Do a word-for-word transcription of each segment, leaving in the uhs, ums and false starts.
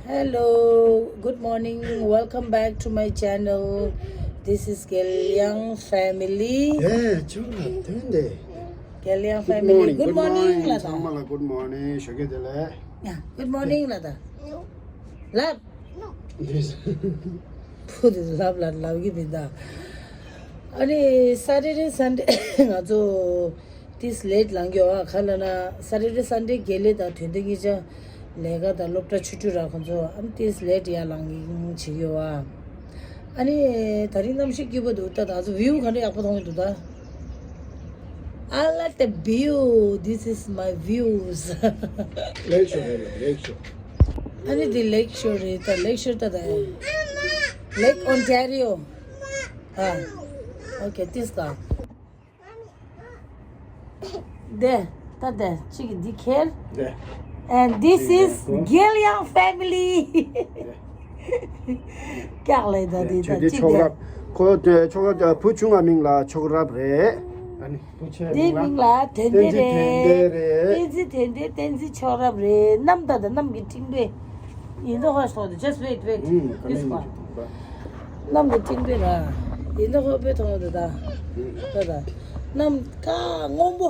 Hello, good morning. Welcome back to my channel. This is Gelyang family. ཡེ་ཆོག་ལ་དོན་དེ། Gelyang family. Good morning. Good morning. ཚང་མ་ལ་good morning ཞུ་གི་དེ་ལས། Yeah, good morning ལ་ད། ལབ། ཕུ་དེ་ལབ་ལ་ལབ་གི་མི་འདུག་ཨ་ནི་Saturday Sunday ང་ཚོ་ཏིས་ལེ་ཊི་ལངས་ཡོད་ཨ། ག་ལ་ན་Saturday Sunday དགེ་ལེགས་དང་དོན་ལྡན་གཉིས་ཆ་ལས་ཀ་དང་སློབ་གྲྭ་ཆུ་ཆུ་ར་ཁོང་ཚོ་ཨ་ནི་ཏིས་ལེ་ཊི་ཡར་ལངས་ཡིན་བྱེད་ཡོད་ཨ། ཨ་ནི་ད་རིང་གནམ་གཤིས་སྐྱིད་པོ་འདུག་ད་ད་ཚོ་view ག་འདྲ་ཡག་པོ་མཐོང་གི་འདུག་ད། I like the view. This is my views. Lake shore རེད་ལ་lake shore. ཨ་ནི་འདི་lake shore རེད་ད། Lake shore ད་ད། Lake Ontario. ཨ། Okay, this ད། དེ་ད་དེ་གཅིག་གི་འདི་ཁྱེར། དེ། And this is Gelyang family. ཀྱག་ལེ་ད་འདི་ད་ཆོས་དེ་གཅིག་ཆོག་དེ། རབ། ཁོ་དེ་ཆོག་རབ་བུ་ཆུང་བ་མིང་ལ་ཆོག་རབ་རེད། ཨ་ནི་བུ་ཆེ་འདི་མིང་ལ་དེ་འདི་བསྟན་འཛིན་དེ་འདི་རེད། རེད། བསྟན་འཛིན་དེ་འདི་བསྟན་འཛིན་ཆོག་རབ་རེད། གནམ་ད་ད་གནམ་གྱི་སྤྲིན་པས། ཡིན་ད་ཧོ་སོ་དེ། Just wait, wait. ཨུམ། ག་ནས་ཡིན་གྱི་འདུག་པ། གནམ་གྱི་སྤྲིན་པས་ར། ཡིན་ད་ཧོ་དཔེ་མཐོང་ད་ད། ད་ད། གནམ་ཀ་སྔོན་པོ།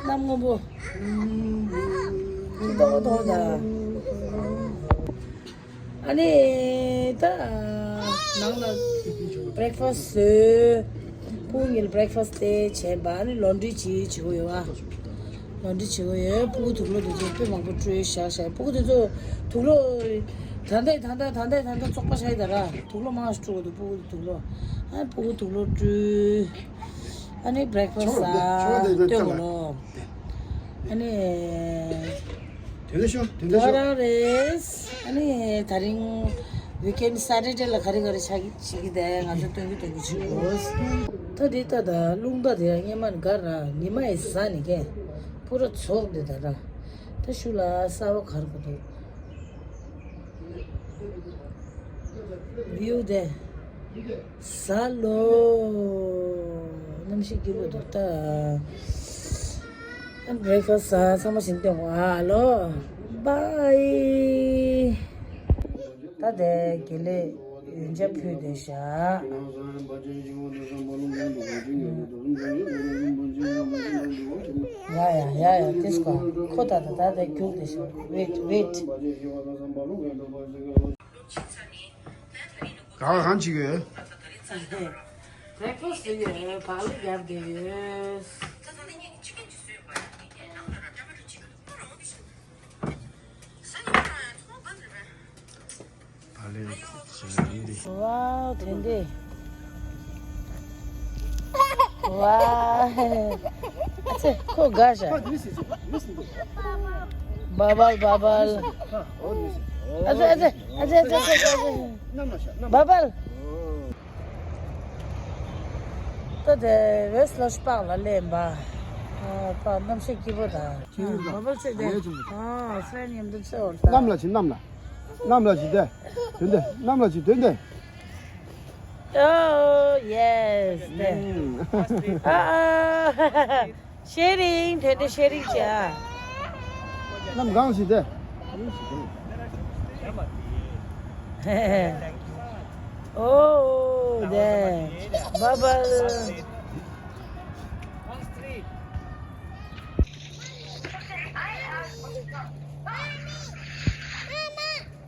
གནམ་སྔོན་པོ། ཅི་ཏོག་ཏོག་ད། ཨ་ནི་ད་ནང་ལ་breakfast བཟོས། ཕྲུ་གུ་གཉིས་ལ་breakfast དེ་བྱས་པ། ཨ་ནི་laundry ཅིག་བྱེད་དགོས་ཡོད་པ། laundry བྱེད་དགོས་ཡོད། ཕྲུ་གུ་དུག་ལོག་དེ་ཚོ་དཔེ་མང་པོ་བཀྲུས་བཞག་བཞག་ཕྲུ་གུ་དེ་ཚོ་དུག་ལོག་ད་ལྟ་ད་ལྟ་ད་ལྟ་ད་ལྟ་བཙོག་པ་ཆགས་ཡོད་ད་ར། དུག་ལོག་མང་ཞིག་བཀྲུ་དགོས་འདུག་ཕྲུ་གུ་དུག་ལོག་ཨ་ཕྲུ་གུ་དུག་ལོག་བཀྲུས། ཨ་ནི་breakfast ཆོག་ལ་ཨ་ཆོག་ལ་དེ་ལྟོས་དགོས་ལོ། ཨ་ནི། དེ་འདྲ་ཤོག་དེ་འདྲ་ང་ཤོག་རང་རེད། ཨ་ནི་ད་རིང་weekend Saturday ལ་ག་རེ་ག་རེ་ཆགས་ཀྱི་བྱེད་ཀྱི་དེ་ང་ཚོ་སྟོན་གྱི་སྟོན་གྱི་བྱེད་དགོས། ད་འདི་ལྟ་ད་རླུང་རྟ་དེ་ཡང་སྔན་མ་ནས་ག་ར་ཉི་མ་ཡི་ཟ་ནས་ཀྱེ་པུ་ར་ཚོགས་འདི་ད་ར། ད་ཤུ་ལ་ས་བ་གར་གོ་འདུག view དེ། ཟ་ལོ། གནམ་གཤིས་སྐྱིད་པོ་འདུག་ད། breakfast ཟ་ཚང་མ་ཞིག་སྟོན་གོ་ཨ་ལོ། Bye. ད་དེ་དགེ་ལེགས་ཡོན་ཆབ་ཕུལ་བསྡད་བཞག་ཡ་ཡ་ཡ་ཡ། ཏིས་ཀོ་ཁོ་ད་ད་ད་དེ་རྒྱུགས་བསྡད་བཞག wait, wait. ག་གང་བྱེད་ཀྱི་ཡོད། breakfast བཟོས་ཡོད། བག་ལེབ་བརྒྱབ་བསྡད་ཡོད། བག་ལེབ་བྱས་ཡིན་ཏེ། Wow, དེ་འདི། Wow. ཨ་ཙི། ཁོ་དགའ་ཤག Bubble, bubble. ཨ་ཙི། ཨ་ཙི། ཨ་ཙི། ཨ་ཙི། ཨ་ཙི། Bubble. ད་དེ་West Lodge Park ལ་སླེབས་པ། ཨ་པ་གནམ་གཤིས་སྐྱིད་པོ་དང་། ཨ་བ་བ་ཚེ་དེ། ཨ་ཧྥ་རན་མཉམ་དུ་ཚེ་འོར་ད། གནམ་ལ་ཕྱིན། གནམ་ལ། གནམ་ལ་ཕྱིན་དེ། དོན་དེ། གནམ་ལ་ཕྱིན་དོན་དེ། Oh yes དེ། ཨ་ཨ། Sharing, དེ་འདྲ་sharing བྱ། གནམ་གང་ཞིག་དེ། Oh, there. Bubble.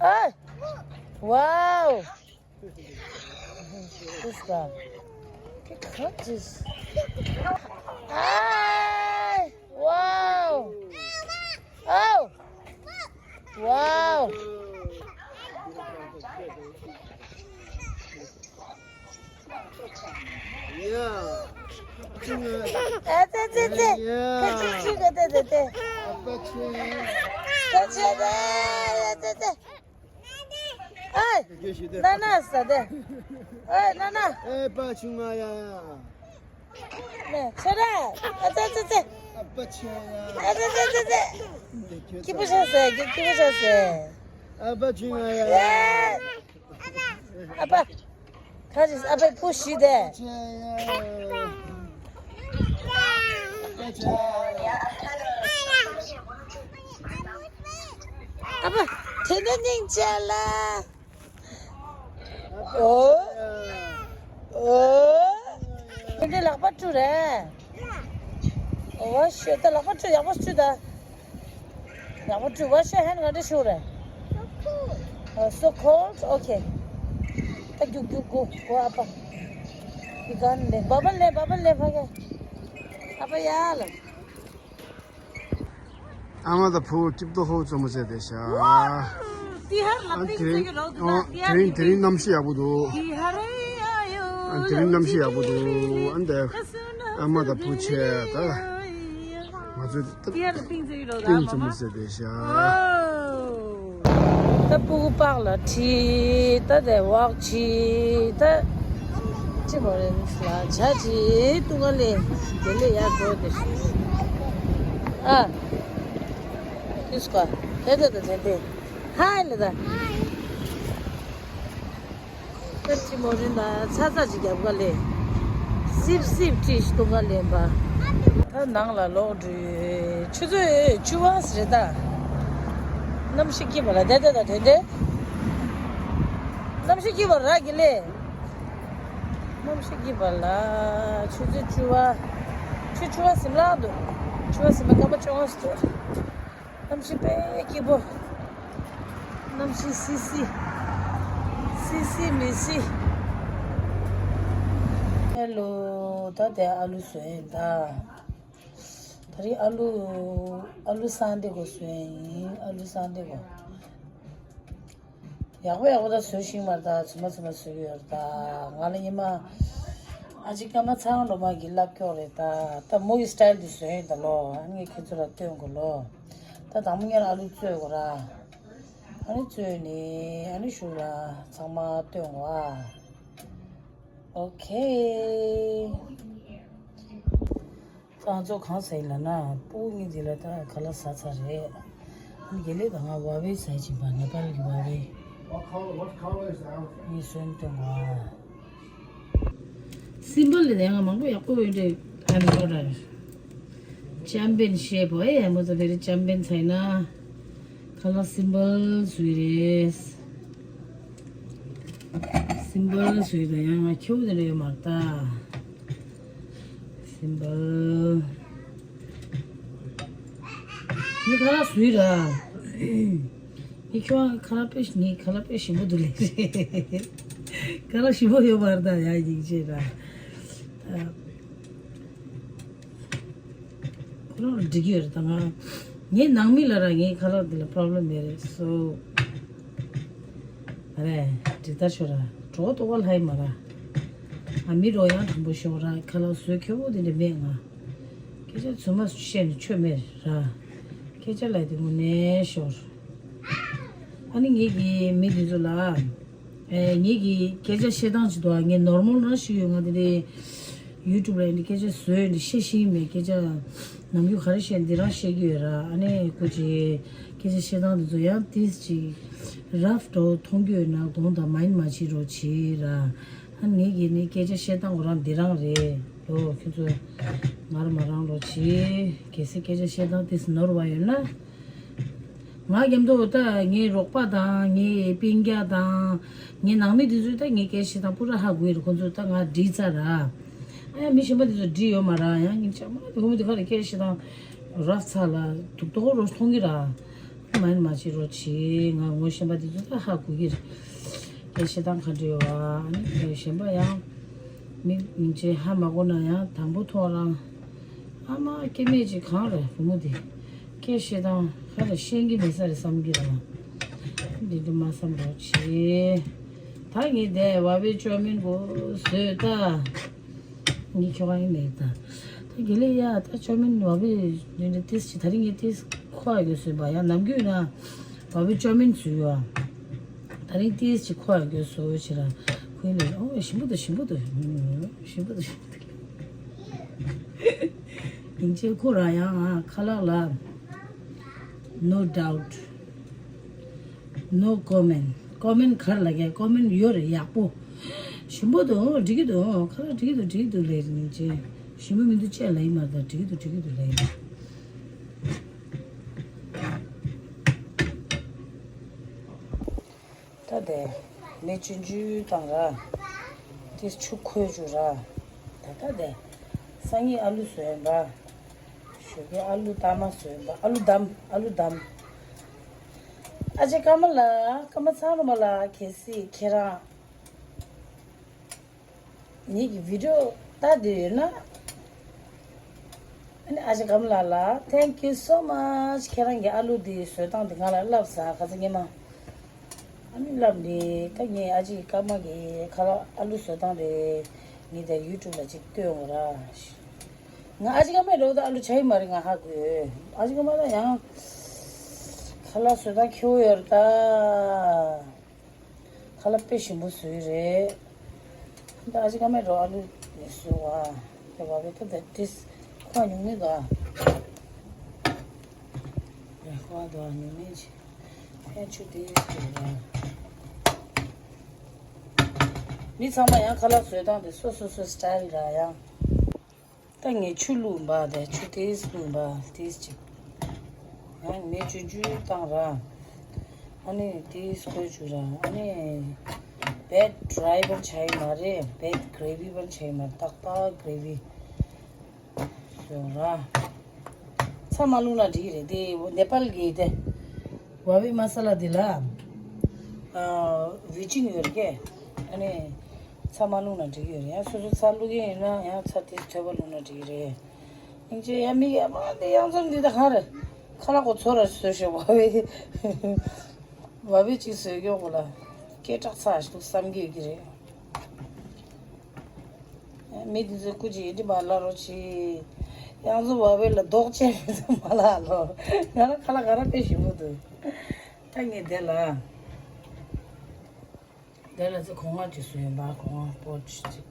Hey. Wow. This guy. He cut this. Hey! Wow! Oh! Wow! Yeah. ཨ་ཙི་ཙི་ཙི། ཁ་ཅིག་ཅིག་ག་ཏེ་ཏེ་ཏེ། ཨ་ཕ་ཆེ། ཁ་ཅིག་ཏེ་ཏེ་ཏེ། ཨེ། ན་ན་ཟ་དེ། ཨེ་ན་ན། ཨེ་པ་ཆུང་ང་ཡ། ནེ་ཆེ་ར། ཨ་ཙི་ཙི་ཙི། ཨ་ཕ་ཆེ་ཡ། ཨ་ཙི་ཙི་ཙི་ཙི། སྐྱིད་པོ་ཤ་ཟེ། སྐྱིད་པོ་ཤ་ཟེ། ཨ་ཕ་ཆུང་ང་ཡ། ཨེ། ཨ་ཕ། ཁ་ཅིག་ཨ་ཕའི་བུ་ཤི་དེ། ཨ་ཕ། དེ་ནས་སྙིང་རྗེ་ལ། ཨོ། ཨོ། དེ་འདྲའི་ལག་པ་བཀྲུ་རེད། ཨོ་ཤི་ད་ལག་པ་བཀྲུ་ཡག་པོ་བཀྲུ་ད། ཡག་པོ་བཀྲུ། Wash your hand ག་འདྲ་ཞུ་རེད། Oh, so cold? Okay. ད་རྒྱུག་རྒྱུག་གོ་གོ་ཨ་ཕ། འདི་ག་ནས་ལེན་བ་བ་ལེན་བ་བ་ལེན་ཕ་གི། ཨ་ཕ་ཡ་ལ། ཨ་མ་དང་བུ་སྐྱིད་པོ་ཧོ་ཙོ་མོ་ཟེར་དེ་ཤ། ཏི་ཧར་ལ་ཨ་པིང་དེ་ཙི་གི་རོ་ཨ་ཏི་ཧར་དེ་རིང་དེ་རིང་གནམ་གཤིས་ཡག་པོ་འདུག་ཏི་ཧར་ཨ་ཡོ། ཨ་དེ་རིང་གནམ་གཤིས་ཡག་པོ་འདུག་ཨ་འདི་ཨ་མ་དང་བུ་ཆེ་ད། ང་ཚོས་ཏི་ཧར་ལ་པིང་ཙི་གི་རོ་ད་ཨ་མ་ཙོ་མོ་ཟེར་དེ་ཤ། ཨོ། ད་སྤུ་གུ་པགས་ལ་ཁྲིད། ད་དེ་ཝག་ཁྲིད། ད་ཅི་མོ་རེད་ལ་བྱ་ཅི་ཏུ་ང་ལེ་དེ་ལེ་ཡར་འགྲོ་དེ་ཤི། ཨ། ཁྱི་སྐོར་དེ་དེ་དེ་དེ་དེ། ཧའི་ལེ་ད། ད་ཅི་མོ་རེད་ན་ཚ་ཚ་ཅིག་རྒྱབ་ག་ལེ། སིབ་སིབ་ཁྲིད་ཤི་ཏུ་ང་ལེན་པ། ད་ནང་ལ་ལོག་འགྲོ། ཆུ་ཚོད་བཅུ་པ་རེད་ད། གནམ་གཤིས་སྐྱིད་པ་ལ་དེ་དེ་དང་དེ་འདྲས། གནམ་གཤིས་སྐྱིད་པ་རག་གི་ལེ། གནམ་གཤིས་སྐྱིད་པ་ལ་ཆུ་ཚོད་བཅུ་པ། ཆུ་བཅུ་པ་ཟིན་ལག་འདུག་ཆུ་པ་ཟིན་པ་སྐར་མ་བཅོ་ལྔ་ཞིག་འདུག་གནམ་གཤིས་དཔེ་སྐྱིད་པོ། གནམ་གཤིས་སི་སི། སི་སི་མི་སི། ཧེ་ལོ། ད་དེ་ཨ་ལུ་བཟོས་ཡིན་ད། ད་རེས་ཨ་ལུ། ཨ་ལུ་སང་དེ་གོ་བཟོས་ཡིན། ཨ་ལུ་སང་དེ་གོ། ཡག་པོ་ཡག་པོ་ད་བཟོས་ཤིང་མར་ད་ཚོད་མ་ཚོད་མ་བཟོས་ཡོད་རེད་ད། ང་ལ་ཉི་མ། ཨ་ཅེ་ཀ་མ་ཚང་ལོ་མ་གི་ལབ་ཀྱོག་རེད་ད། ད་མོ་ཡི་སི་ཊལ་དེ་བཟོས་ཡིན་ད་ལོ། ཨ་ནི་ཁྱེད་ཚོ་ལ་སྟོན་དགོས་ལོ། ད་དང་མོ་ངས་ཨ་ལུ་བཙོས་དགོས་ར། ཨ་ནི་བཙོས་ནི་ཨ་ནི་ཞུ་ར་ཚང་མ་སྟོན་དགོས་ཨ། ཨོ་ཁེ། ད་ང་ཚོ་གང་ཟ་ཡིན་ལབ་ན་སྤུ་གུ་གཉིས་འདི་ལ་ད་ཁ་ལག་ཟ་ཚར་རེད། ཨ་ནི་དགེ་ལེགས་དང་ང་ཝ་ཝེ་ཟ་བྱིན་པ་ནེ་པཱལ་གྱི་ཝ་ཝེ། What color, what color is the outfit? གཉིས་སོན་སྟོན་པ། སིམ་པལ་ལས་ཡང་མང་པོ་ཡག་པོ་ཡོད་འདྲ། ཨ་ནི་ལོ་ར། ཅམ་པན་ཤེབ་བོ་ཨེ་མོ་ཚོ་དེ་རེད། ཅམ་པན་ཚ་ཡིན་ན། ཁ་ལག་སིམ་པལ་བཟོས་རེད། སིམ་པལ་བཟོས་དང་ཡང་ང་ཁྱེའུ་དེ་འདྲ་ཡོད་མ་རེད་ད། སིམ་པལ། ངས་ཁ་ལག་བཟོས་ར། ངས་ཁྱོད་ཁ་ལག་དཔེ་ངས་ཁ་ལག་དཔེ་ཞིམ་པོ་འདུག་ལེ། ཁ་ལག་ཞིམ་པོ་ཡོད་མ་རེད་ད་ཡ་ཡིན་ཅེ་ར། ཁོ་རང་ལ་འགྲིག་གི་ཡོད་རེད་ད། ང་ངའི་ནང་མི་ལ་ར་ངའི་ཁ་ལག་འདི་ལ་པོ་རོབ་ལེམ་མེད་རེད་སོ། ཨ་རེ། འགྲིག་ད་ཤོ་ར་གྲོགས་ཏོ་བ་ལྷ་ཡི་མ་ར། ང་མི་རོ་ཡང་དྲང་པོ་ཤོ་ར་ཁ་ལག་བཟོས་ཁྱོ་བོ་དེ་འདྲ་མེད་ང་། སྐད་ཆ་ཚོད་མ་བཤད་ནས་ཆོ་མེད་ར། སྐད་ཆ་ལ་དེ་དངོས་གནས་ཤོར། ཨ་ནི་ངེད་ཀྱི་མི་འདི་ཚོ་ལ། ཨེ་ངེད་ཀྱི་སྐད་ཆ་བཤད་སྟངས་ཅིག་འདུག་ཨ། ངས་ནོར་མལ་རང་ཞིག་ཡོད། ང་དེ་འདྲའི་ཡུ་ཊུབ་ལ་ཡིན་འདི་སྐད་ཆ་བཟོས་འདི་བཤད་ཤེས་ཀྱི་མེད། སྐད་ཆ་ནམ་རྒྱུན་ག་རེ་བཤད་འདི་རང་བཤད་ཀྱི་ཡོད་ར། ཨ་ནི་སྐུ་མཁྱེན་སྐད་ཆ་བཤད་སྟངས་འདི་ཚོ་ཡང་ཏིས་ཅིག་རབ་འདྲ་བོ་མཐོང་རྒྱུ་ཡོད་ན་དགོངས་དག་མ་ཡིན་མ་བྱེད་རོགས་བྱེད་ར། ཨ་ངེད་ཀྱི་ནི་སྐད་ཆ་བཤད་སྟངས་ཁོ་རང་འདི་རང་རེད་ལོ། ཁྱོད་ཚོ་ངར་མ་རང་རོགས་བྱེད། གལ་སྲིད་སྐད་ཆ་བཤད་སྟངས་ཏིས་ནོར་བ་ཡོད་ན། ང་རྒྱ་མདོ་ད་ངའི་རོགས་པ་དང་ངའི་སྤུན་ཀྱག་དང་ངའི་ནང་མི་དེ་ཚོས་ད་ངའི་སྐད་བཤད་སྟངས་པུ་ར་ཧ་གོ་ཡི་རེད། ཁོ་ཚོས་ད་ང་འདྲིས་ཚར་ར། ཨ་ཡ་མི་གཞན་པ་དེ་ཚོ་འདྲིས་ཡོད་མ་ར། ཡང་ངའི་ཅག་མ་དེ་ཁོ་མོ་དེ་ག་རེ་སྐད་བཤད་སྟངས་རབ་ཚ་ལ་དུག་དོག་རོ་མཐོང་གི་ར། མ་ཡིན་མ་བྱེད་རོགས་བྱེད། ང་ངོ་ཤེས་པ་དེ་ཚོ་ད་ཧ་གོ་གི་རེད། སྐད་བཤད་སྟངས་ག་འདྲ་ཡོད་ཨ་ནི་གཞན་པ་ཡང་མི་ངན་ཆེ་ཧ་མ་གོ་ན་ཡང་དང་པོ་ཐོག་རང་། ཨ་མ་སྐྱེ་དམན་ཅིག་གང་རེད་བུ་མོ་དེ། སྐད་བཤད་སྟངས་ཧ་ལས་ཤེས་ཀྱི་མེད་ས་རེད་བསམ་གྱི་རེད། འདི་འདི་མ་བསམ་རོགས་བྱེད། ད་ངས་དེ་བ་བའི་ཅོ་མིན་གོ་བཟོས་ད། ངས་ཁྱོད་གང་ཡིན་མེད་ད། ད་དགེ་ལེགས་ཡ་ད་ཅོ་མིན་བ་བའི་འདི་འདྲ་ཏིས་ཅི་ད་རིང་ངས་ཏིས་ཁོ་ཨ་གི་བཟོས་པ་ཡ་ནམ་རྒྱུན་ན་བ་བའི་ཅོ་མིན་བཟོས་ཡོད་ཨ། ད་རིང་ཏིས་ཅི་ཁོ་ཨ་གི་བཟོས་ཕྱིར་ར་ཁོ་ཡིན་ལས་ཨོ་ཞིམ་པོ་འདུག་ཞིམ་པོ་འདུག་ཞིམ་པོ་འདུག་ཞིམ་པོ་འདུག་ཡིན་ཕྱིར་ཁོ་རང་ཡང་ང་ཁ་ལག་ལ་no doubt no comment comment གར་ལ་གའི་comment ཡོད་རེད་ཡག་པོ། ཞིམ་པོ་འདུག་འགྲིག་གི་འདུག་ཁ་ལག་འགྲིག་གི་འདུག་འགྲིག་གི་འདུག་ལས་ཡིན་ཕྱིར་ཞིམ་པོ་མི་འདུག་ཅེས་ལ་ཡིན་མ་རེད་ད་འགྲིག་གི་འདུག་འགྲིག་གི་འདུག་ལས་ཡིན། ད་དེ་མེ་ཆུང་ཆུང་བཏང་ར། དེ་ཆུ་ཁོལ་བཅུག་ར། ད་ད་དེ་སང་ཉིན་ཨ་ལུ་བཟོས་ཡིན་པ། ཞོགས་ཀས་ཨ་ལུ་ཏ་མ་བཟོས་ཡིན་པ། ཨ་ལུ་དམ། ཨ་ལུ་དམ། ཨ་ཅེ་ཀརྨ་ལགས། ཀརྨ་ཚང་རིན་པ་ལགས། གལ་སྲིད་ཁྱེད་རང་ངེད་ཀྱི་བི་ཌིའོ་ལྟ་བསྡད་ཡོད་ན། ཨ་ནི་ཨ་ཅེ་ཀརྨ་ལགས་ལ། Thank you so much. ཁྱེད་རང་གི་ཨ་ལུ་འདི་བཟོ་སྟངས་འདི་ང་ལ་བསླབས་ས། ཁ་སང་ཉི་མ་ཨ་ནི་བསླབས་ནི། ད་ངས་ཨ་ཅེ་ཀརྨ་གི་ཁ་ལག་ཨ་ལུ་བཟོ་སྟངས་དེ་ངས་དེ་ཡུ་ཊུབ་ལ་ཅིག་བཏོན་འོང་ར། ང་ཨ་ཅེ་ཀརྨའི་འགྲོ་ད་ཨ་ལུ་ཆ་ཡི་མ་རེད། ང་ཧ་གོ། ཨ་ཅེ་ཀརྨ་ད་ཡང་ཁ་ལག་བཟོ་སྟངས་ཁྱེའུ་ཡོད་རེད་ད། ཁ་ལག་དཔེ་ཞིམ་པོ་བཟོས་རེད། ད་ཨ་ཅེ་ཀརྨའི་འགྲོ་ཨ་ལུ་ནས་བཟོས་བ། དེ་བ་བའི་ཐོག་དེ་ཏིས་ཁོ་ཉུང་མེད་དོ། ཁོ་དོ་ཉུང་མེད་ཅི། ཕན་ཆུ་དེ་བཟོས་བ། མི་ཚང་མ་ཡང་ཁ་ལག་བཟོས་སྟངས་དེ་སོ་སོ་སོ་སི་ཊལ་ར་ཡང་། ད་ངས་ཆུ་བླུགས་པ་དེ་ཆུ་ཏིས་བླུགས་པ་ཏིས་ཅིག་ཡང་མེ་ཆུང་ཆུང་བཏང་ར། ཨ་ནི་ཏིས་ཁོལ་བཅུག་ར། ཨ་ནི་བེད་ཌི་རའི་པར་ཆ་ཡི་མ་རེད། བེད་གྷི་རེ་བི་པར་ཆ་ཡི་མ་རེད། ཏག་ཏག་གྷི་རེ་བི་བཟོས་ར། ཚྭ་མ་བླུགས་ན་འགྲིག་གི་རེད། དེ་ནེ་པཱལ་གི་དེ་བ་བི་མ་ས་ལ་དེ་ལ་ཨ་བི་ཅིང་ཡོད་རེད་ཀྱེ། ཨ་ནི་ཚྭ་མ་བླུགས་ན་འགྲིག་གི་རེད། ཡང་སོ་སོ་ཚྭ་བླུགས་ཀྱི་ཡིན་ན་ཡང་ཚྭ་དེ་ཐོད་པ་བླུགས་ན་འགྲིག་གི་རེད། སྙིང་རྗེ། ཡ་མི་ཡ་མ་དེ་གཡང་འཛོམས་འདི་ད་གང་རེད། ཁ་ལག་གོ་ཚོ་ར་བཟོས་ཤོག་བ་བའི་བ་བའི་ཅིག་བཟོས་ཀྱོག་གོ་ལ་སྐད་གྲགས་ཚ་ཞིག་འདུག་བསམ་གྱི་ཡོད་ཀྱི་རེད། མི་དེ་ཚོའི་སྐུ་མཁྱེན་ཡིན་དྲི་མ་ལ་རོ་ཆི། གཡང་འཛོམས་བ་བའི་ལ་རྡོག་ཅན་མི་ཚོ་མ་ལ་ལོ། ང་ལ་ཁ་ལག་ག་ར་དཔེ་ཞིམ་པོ་འདུག་ད་ངས་དེ་ལ་དེ་ལ་ཚེ་གོང་བ་ཅིག་བཟོས་ཡོད་པ། གོང་བ་པོ་ཆི་ཅིག་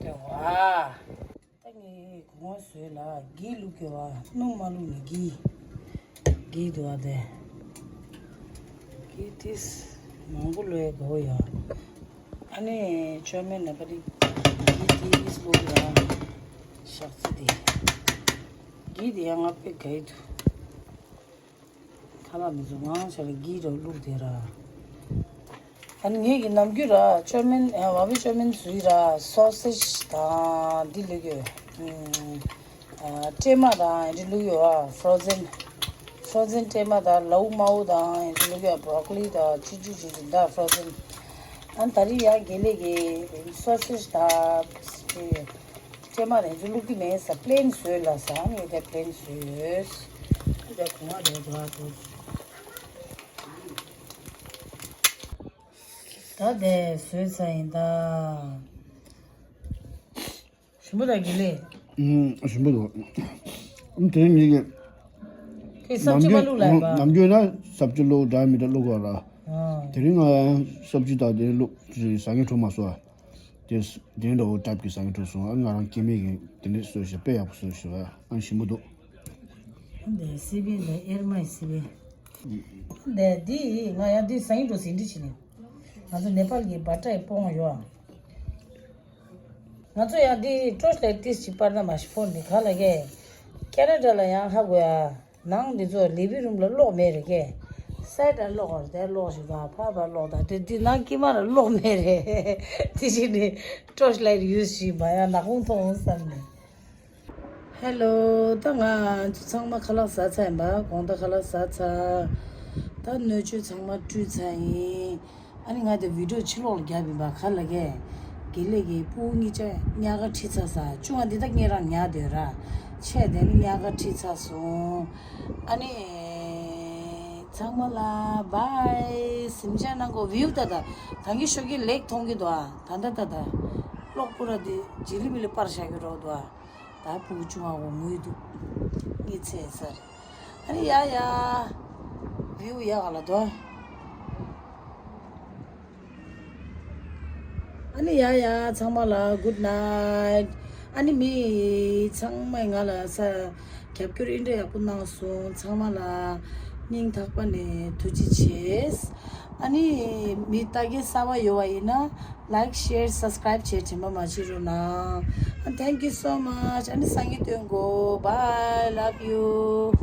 དེ་བ། ད་ངས་གོང་བ་བཟོས་ལ་གི་བླུགས་ཀྱི་བ། སྣུམ་མ་བླུགས་ནས་གི། གི་འདུག་བ་དེ། གི་ཏིས་མང་པོ་བླུགས་ཡ་དགོས་ཡ། ཨ་ནི་ཅོ་མེན་ནེ་པ་ལི་གི་ཏིས་བླུགས་ཡ། ཞག་ཚི་དེ་གི་དེ་ཡང་ང་དཔེ་དགའ་ཡི་འདུག་ཁ་ལག་མི་ཚོ་ངང་ཆ་ལ་གི་ར་བླུགས་དེ་ར། ཨ་ནི་ངེད་ཀྱི་ནམ་རྒྱུན་ར་ཅོ་མིན་ཨ་བ་བི་ཅོ་མིན་བཟོས་ར་སོ་སེ་ཇི་དང་འདི་ལུག་ཡོད། ཨ་སྲན་མ་དང་འདི་ལུག་ཡོད། ཨ་ཕྲོ་ཛན་ཕྲོ་ཛན་སྲན་མ་དང་ལའུ་མའུ་དང་འདི་ལུག་ཡོད། བྷོ་རོ་ཀོ་ལི་དང་ཅི་ཅི་ཅི་ཅི་འདྲ་ཕྲོ་ཛན། ཨ་ནི་ད་རིང་ཡང་དགེ་ལེགས་ཀྱི་སོ་སེ་ཇི་དང་། སྲན་མ་རེ་ཚོ་བླུག་གི་མེད་ས། པི་ལེན་བཟོས་ལ་ས་ངས་དེ་པི་ལེན་བཟོས་ཡོད། འདི་གོང་བ་རེ་རེ་བ་དུ། ད་དེ་བཟོས་ཚར་ཡིན་ད། ཞིམ་པོ་དང་དགེ་ལེགས། ཨུམ་ཞིམ་པོ་འདུག་ཨུམ་དེ་རིང་ངེད་ཀྱི་དེ་སབ་ཇི་མ་བླུགས་ལ་ཡིན་པ། ནམ་རྒྱུན་ན་སབ་ཇི་བླུགས་འདྲ་མི་འདྲ་བླུགས་པ་ར། ཨ་དེ་རིང་ང་སབ་ཇི་དང་དེ་བླུགས་ཟ་མཁན་འགྲོ་མ་སོང་། དེ་དེ་འདྲ་བོ་སྟབས་ཀྱིས་ཟ་མཁན་འགྲོ་སོང་། ཨ་ང་རང་སྐྱེ་དམན་གྱི་དེ་འདྲས་བཟོས་ཤག་དཔེ་ཡག་པོ་བཟོས་ཤག་ཨ་ཞིམ་པོ་འདུག་འདི་སི་པན་དང་ཨེར་མའི་སི་པན། འདི་འདི་ང་ཡང་འདི་ཟ་ཡིན་འགྲོ་ཟིན་འདི་བྱས་ནས། ང་ཚོ་ནེ་པཱལ་གྱི་བ་ཏྲའི་པོང་ཡོད་ཨ། ང་ཚོ་ཡང་འདི་ཊོར་ཆི་ལའིཊ་ཏིས་ཅིག་པར་ན་མ་ཤི་ཕོར་འདི་ག་ལ་གས། ཁེ་ན་ཌ་ལ་ཡང་ཧ་གོ་ཡ། ནང་འདི་ཚོ་ལི་ཝིང་རུམ་ལ་གློག་མེད་རེད་གས། སའི་ཌ་ལ་གློག་རེད། དེ་གློག་ཞིག་དང་ཕར་ཕར་གློག་དང་དེ་འདི་ནང་དཀྱིལ་མ་ལ་གློག་མེད་རེད། དེ་བཞིན་ནི་ཊོར་ཆི་ལའིཊ་ཡུ་སི་བྱས་མ་ཡང་ནག་ཁུང་མཐོང་བསམ་ནས། ཧེ་ལོ། ད་ང་ཚོ་ཚང་མ་ཁ་ལག་ཟ་ཚར་ཡིན་པ། དགོང་དག་ཁ་ལག་ཟ་ཚར། ད་སྣོད་བཅུད་ཚང་མ་བཀྲུས་ཚར་ཡིན། ཨ་ནི་ང་དེ་བི་ཌིའོ་ཕྱི་ལོགས་ལ་བརྒྱབ་ཡིན་པ། ག་ལ་གས། དགེ་ལེགས་ཀྱི་སྤུ་གུ་གཉིས་ཆ་ཉལ་ཁ་ཁྲིད་ཚར་ས། བཅུ་ང་འདི་དག་ངས་རང་ཉལ་སྡོད་ར། ཆས་དེ་ནི་ཉལ་ཁ་ཁྲིད་ཚར་སོང་། ཨ་ནི་ཚང་མ་ལ་བྷའི། གཟིམ་འཇག་གནང་གོ། བིའུ་ད་ད་ད་གིན་ཤོག་གི་ལེགས་མཐོང་གི་འདུག་ཨ་ད་ད་ད་ད། གློག་སྤུ་ར་འདི་ཇི་ལི་མི་ལི་པར་བཞག་གི་རོགས་འདུག་ཨ། ད་སྤུ་གུ་ཆུང་བ་འོ་ངུས་འདུག་གཉིད་ཚད་ས་རེད། ཨ་ནི་ཡ་ཡ། བིའུ་ཡ་ག་ལ་དོ། ཨ་ནི་ཡ་ཡ་ཚང་མ་ལ་གུཌ་ནའིཊ། ཨ་ནི་མི་ཚང་མས་ང་ལ་ས་རྒྱབ་སྐྱོར་ཨིན་འདྲ་ཡག་པོ་གནང་སོང་། ཚང་མ་ལ་སྙིང་ཐག་པ་ནས་ཐུགས་རྗེ་ཆེ། ཨ་ནི་མི་ལྟ་མཁན་གསར་པ་ཡོད་པ་ཡིན་ན། Like, share, subscribe བྱེད་དྲན་པ་མ་བརྗེད་རོགས་གནང་། Thank you so much. ཨ་ནི་སང་ཉིན་ཐུག་གོ། Bye, love you.